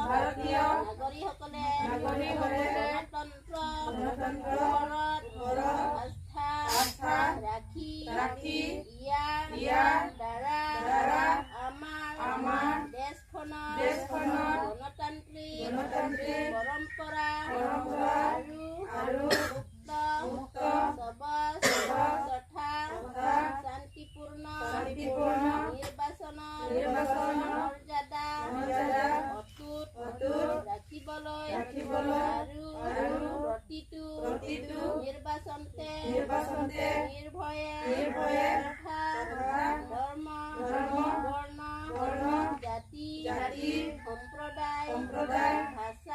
ভাৰতীয় নাগৰিকসকলে নাগৰিকসকলে গণতন্ত্ৰ গণতন্ত্ৰ ওপৰত ওপৰত আস্থা আস্থা ৰাখি ৰাখি ইয়াৰ ইয়াৰ দ্বাৰা দ্বাৰা আমাৰ আমাৰ দেশখনৰ দেশখনৰ গণতান্ত্ৰিক গণতান্ত্ৰিক পৰম্পৰা পৰম্পৰা আৰু আৰু মুক্ত, মুক্ত, সবজ সবজ তথা তথা শান্তিপূৰ্ণ শান্তিপূৰ্ণ নিৰ্বাচনৰ নিৰ্বাচনৰ মৰ্যাদা মৰ্যাদা অটুট অটুট ৰাখিবলৈ ৰাখিবলৈ আৰু আৰু প্ৰতিটো প্ৰতিটো নিৰ্বাচনতে নিৰ্বাচনতে নিৰ্ভয়ে নিৰ্ভয়ে তথা তথা ধৰ্ম, ধৰ্ম, বৰ্ণ, বৰ্ণ, জাতি, জাতি, সম্প্ৰদায়, সম্প্ৰদায়, ভাষা,